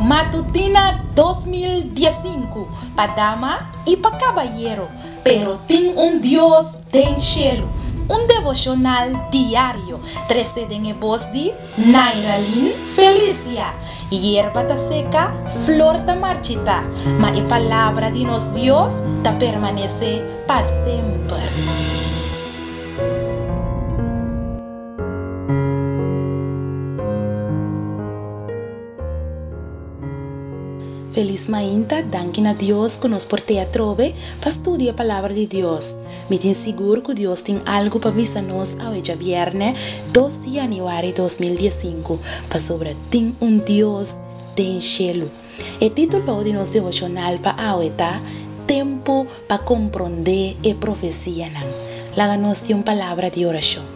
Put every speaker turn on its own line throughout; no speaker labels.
Matutina 2015 pa dama i pa kabayero, pero tin un Dios den shelu. Un devoshonal diario trese den e bos di Nairalyn Felicia. Yerba ta seka, flor ta marchitá, ma e palabra di nos Dios ta permanesé pa semper. Felis mainta, danki na Dios ku nos por te atrobe pa studia e Palabra di Dios. Mi tin sigur ku Dios tin algu pa bisa nos awe djabièrnè dos di yanüari 2015, pasobra tin un Dios den shelu. E título di nos devoshonal pa awe ta Tempu pa Komprondé e Profesianan. Laga nos tin un palabra di orashon.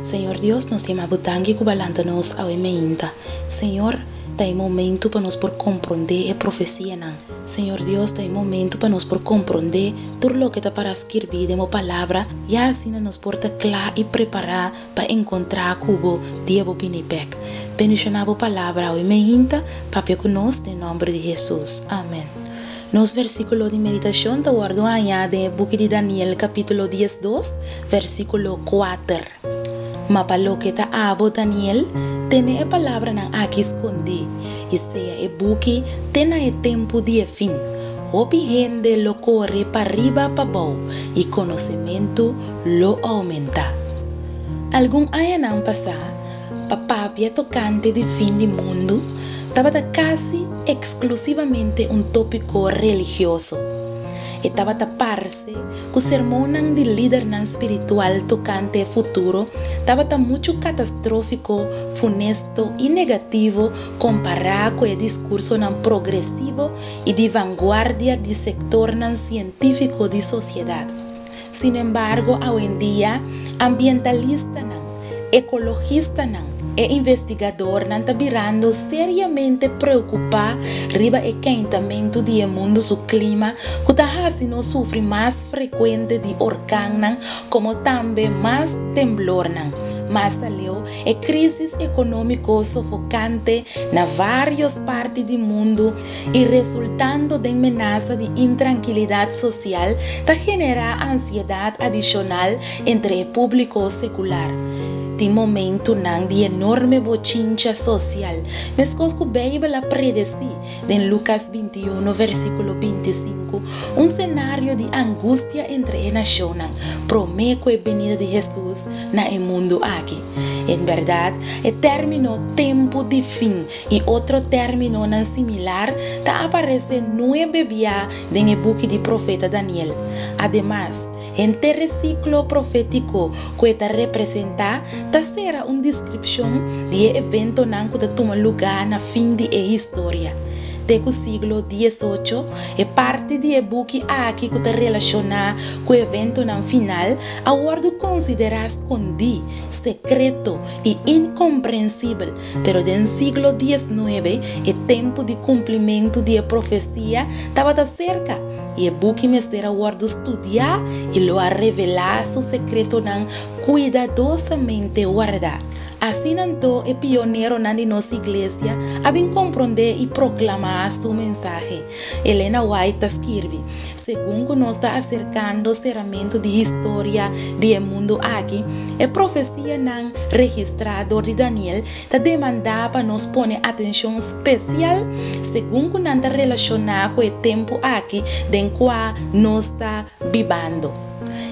Señor Dios, nos yama Bo danki ku Bo a lanta nos awe meinta. Señor, ta e momento pa nos por komprondé e profesianan. Señor Dios, ta e momento pa nos por komprondé tur loke ta pará skirbí den Bo Palabra, ya asina nos por ta kla i prepará pa enkontrá ku Bo dia Bo bini bèk. Bendishoná Bo Palabra awe meinta, papia ku nos den nòmber di Hesus. Amèn. Nos versíkulo di meditashon ta wòrdu hañá den e buki di Daniel kapítulo 12, versíkulo kuater. Ma pa loke ta abo, Daniel, tene e palabranan aki skondí i sea e buki te na e tempu di e fin. Hopi hende lo kore pariba pabou i konosementu lo oumentá. Algun añanan pasá, pa papia tokante di fin di mundu tabata kasi eksklusivamente un tópiko religioso. E tabata parse ku sermonnan di lidernan spiritual tokante e futuro tabata muchu katastrófiko, funesto i negativo kompará ku e diskursonan progresivo i di vanguardia di sektornan sientífiko di sosiedat. Sinembargo, awendia ambientalistanan, ekologistanan e investigadornan ta birando seriamente preokupá riba e keintamentu di e mundu su klima ku ta hasi nos sufri mas frekuente di orkannan komo tambe mas temblornan. Mas aleu, e krísis ekonómiko sofokante na vários parti di mundu i resultando den menasa di intrankilidat sosial ta generá ansiedat adishonal entre e públiko sekular. Tin momentunan di enorme bochincha sosial, meskos ku Beibel a predesí den Lukas 21 versíkulo 25, un senario di angustia entre e nashonnan promé ku e benida di Hesus na e mundu aki. En bèrdat, e término tempu di fin i otro términonan similar ta aparesé nuebe bia den e buki di profeta Daniel. Ademas, henter e siklo profétiko ku e ta representá ta sera un deskripshon di e eventonan ku ta tuma lugá na fin di e historia. Te ku siglo diesocho, e parti di e buki aki ku ta relashoná ku eventonan final a wòrdu konsiderá skondí, sekreto i inkomprensibel. Pero den siglo diesnuebe e tempu di kumplimentu di e profesia tabata serka, i e buki mester a wòrdu studiá i lo a revelá su sekretonan kuidadosamente wardá. Asina anto e pioneronan di nos iglesia a bin komprondé i proklamá su mensahe. Elena White ta skirbi, Segun ku nos ta aserkando seramentu di historia di e mundu aki, e profesianan registrá dor di Daniel ta demandá pa nos pone atenshon spesial segun ku nan ta relashoná ku e tempu aki den kua nos ta bibando.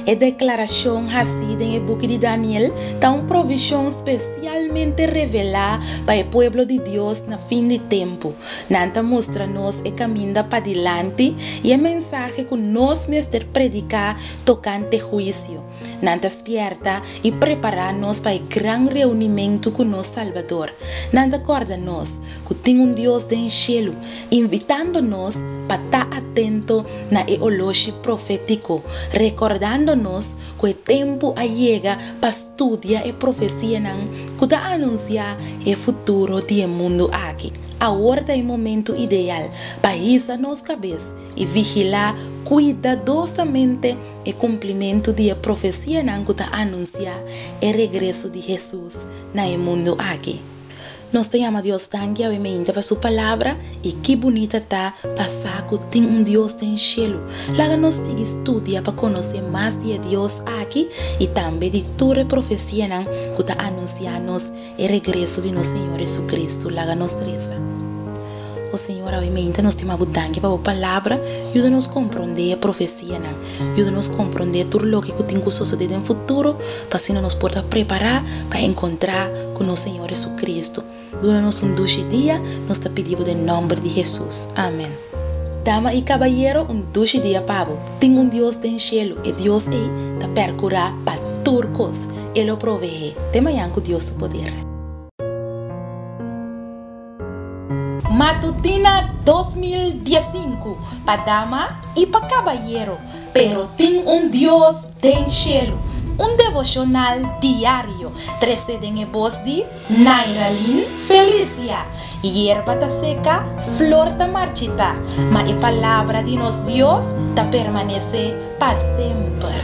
E deklarashon hasí den e buki di Daniel ta un provishon spesialmente revelá pa e pueblo di Dios na fin di tempu. Nan ta mustra nos e kaminda padilanti i e mensahe ku nos mester prediká tokante huisio. Nan ta spièrta i prepará nos pa e gran reunimentu ku nos Salbador. Nan ta kòrda nos ku tin un Dios den shelu, invitando nos pa ta atento na e oloshi profétiko, rekordando nos ku e tempu a yega pa studia e profesianan ku ta anunsiá e futuro di e mundu aki. Awor ta e momentu ideal pa hisa nos kabes i vigilá kuidadosamente e kumplimentu di e profesianan ku ta anunsiá e regreso di Hesus na e mundu aki. Nos ta yama Dios danki awe meinta pa su palabra i ki bunita ta pa sa ku tin un Dios den shelu. Laga nos sigui studia pa konosé mas di e Dios aki i tambe di tur e profesianan ku ta anunsiá nos e regreso di nos Señor Jesucristo. Laga nos resa. O Señor, awe meinta nos ta yama bo danki pa bo palabra. Yuda nos komprondé e profesianan. Yuda nos komprondé tur loke ku tin ku sosodé den futuro, pa asina nos por ta prepará pa enkontrá ku nos Señor Jesucristo. Duna nos un dushi dia, nos ta pidi bo den nòmber di Hesus. Amen. Dama i kabayero, un dushi dia pa bo. Tin un Dios den shelu, e Dios ei ta pèrkurá pa tur kos. E lo proveé. Te mañan ku Dios su poder. Matutina 2015 pa dama i pa kabayero, pero tin un Dios den shelu. Un devoshonal diario, trese den e bos di Nairalyn Felicia. Yerba ta seka, flor ta marchitá, ma e palabra di nos Dios ta permanesé pa semper.